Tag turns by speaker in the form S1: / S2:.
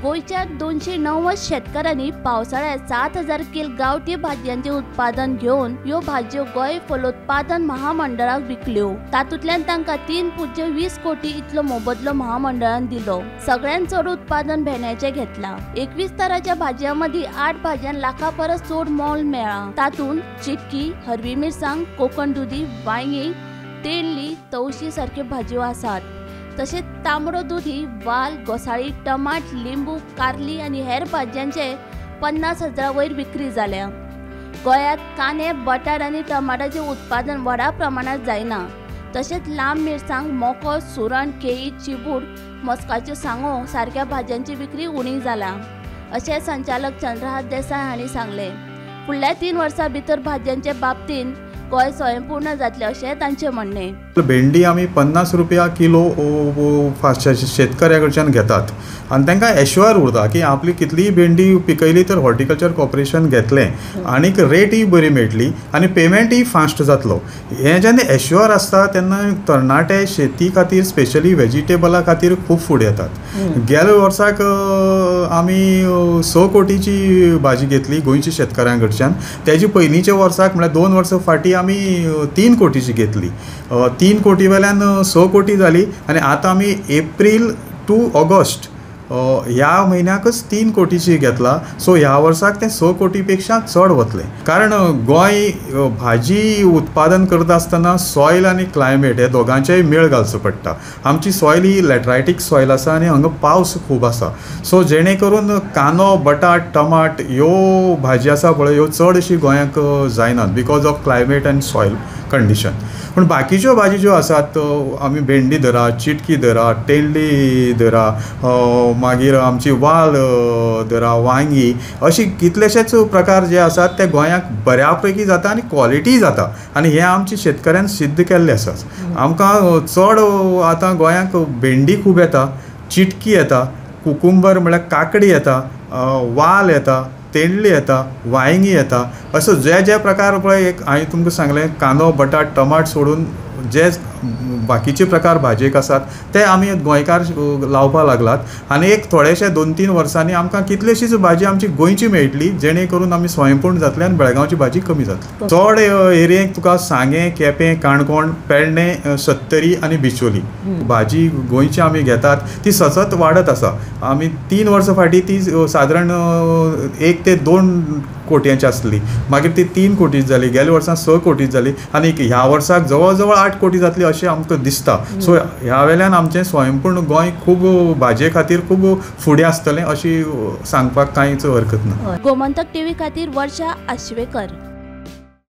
S1: गोंयच्या 290 शेतकारांनी पावसाळ्यात 7000 किल गांवठी भाजयांचे उत्पादन घेवन ह्यो भाजयो गोंय फलोत्पादन महामंडळाक विकल्यो. तातूंतल्यान तांकां 3.20 कोटी इतलो मोबदलो महामंडळान दिलो. सगळ्यांत चड उत्पादन भेंड्याचें घेतलां. 21 तरांच्या भाजयां मदीं 8 भाजयांक लाखा परस चड मोल मेळ्ळां. तातूंत चिटकी, हरवी मिरसांग, कोकण दुदी, वांयगीं, तेंडली, तवशी सारक्यो भाजयो आसात. तशेंच तांबडो दुदी, वाल, घोसाळी, टमाट, लिंबू, कारली आनी हेर भाजयांचे 50,000 वयर विक्री जाल्या. गोंयांत कांदे, बटाट आनी टमाटाचें उत्पादन व्हडा प्रमाणांत जायना. तशेंच लांब मिरसांग, मोको, सुरण, केळी, चिबूड, मस्काच्यो सांगो सारक्या भाजयांची विक्री उणी जाला अशें संचालक चंद्रहास देसाय हांणी सांगलें. फुडल्या 3 वर्सां भितर भाजयांचे बाबतींत गोंय स्वयंपूर्ण जातलें अशें तांचें म्हणणें.
S2: भेंडी आमी 50 रुपया किलो शेतकऱ्या कडच्यान घेतात आनी तांकां एश्युअर उरता की आपली कितलीय भेंडी पिकयली तर हॉर्टिकल्चर कॉर्पोरेशन घेतलें आनीक रेटय बरी मेळटली आनी पेमेंटय फास्ट जातलो. हें जेन्ना एश्युअर आसता तेन्ना तरणाटे शेती खातीर स्पेशली वेजिटेबला खातीर खूब फुडें येतात. गेल्या वर्साक आमी 6 कोटीची भाजी घेतली गोंयच्या शेतकऱ्यां कडच्यान. तेजी पयलींच्या वर्साक म्हळ्यार 2 वर्सां फाटीं आमी 3 कोटीची घेतली. 3 कोटी वेल्यान 6 कोटी जाली आनी आतां आमी एप्रील टू ऑगस्ट ह्या म्हयन्याकच 3 कोटीची घेतला. सो ह्या वर्साक तें 6 कोटी पेक्षा चड वतलें. कारण गोंय भाजी उत्पादन करता आसतना सॉयल आनी क्लायमेट हे दोगांचेय मेळ घालचो पडटा. आमची सॉयल ही लॅटरायटीक सॉयल आसा आनी हांगा पावस खूब आसा. सो जेणे करून कांदो, बटाट, टमाट ह्यो भाजी आसा पळय ह्यो चडशी गोंयांक जायनात because of climate and soil condition. पूण बाकीच्यो भाजी ज्यो आसात आमी भेंडी धरा, चिटकी धरा, तेंडली धरा, मागीर आमची वाल धरा, वांगी, अशी कितलेशेच प्रकार जे आसात ते गोंयांक बऱ्या पैकी जाता आनी क्वॉलिटीय जाता आनी हें आमच्या शेतकऱ्यान सिद्ध केल्लें आसा. आमकां चड आतां गोंयांक भेंडी खूब येता, चिटकी येता, कुकुंबर म्हळ्यार काकडी येता, वाल येता, तेंडली येता, वांयगी येता. असो जे जे प्रकार पळय एक हांवें तुमकां सांगलें कांदो, बटाट, टमाट सोडून जे बाकीचे प्रकार भाजयेक आसात ते आमी गोंयकार लावपाक लागलात आनी एक थोडेशे 2-3 वर्सांनी आमकां कितलेशीच भाजी आमची गोंयची मेळटली जेणे करून आमी स्वयंपूर्ण जातले आनी बेळगांवची भाजी कमी जातली. चड एरियेक तुका सांगें, केपें, काणकोण, पेडणें, सत्तरी आनी बिचोली भाजी गोंयची आमी घेतात ती सतत वाडत आसा. आमी 3 वर्सां फाटीं ती सादारण 1 ते 2 कोटयांची आसली, मागीर ती 3 कोटी जाली, गेल्या वर्सां 6 कोटी जाली आनी ह्या वर्साक जवळ जवळ 8 कोटी जातली अशें आमकां दिसता. सो ह्या वेल्यान आमचें स्वयंपूर्ण गोंय खूब भाजये खातीर खूब फुडें आसतलें अशी सांगपाक कांयच हरकत ना.
S1: गोमंतक टीव्ही खातीर वर्षा आश्वेकर.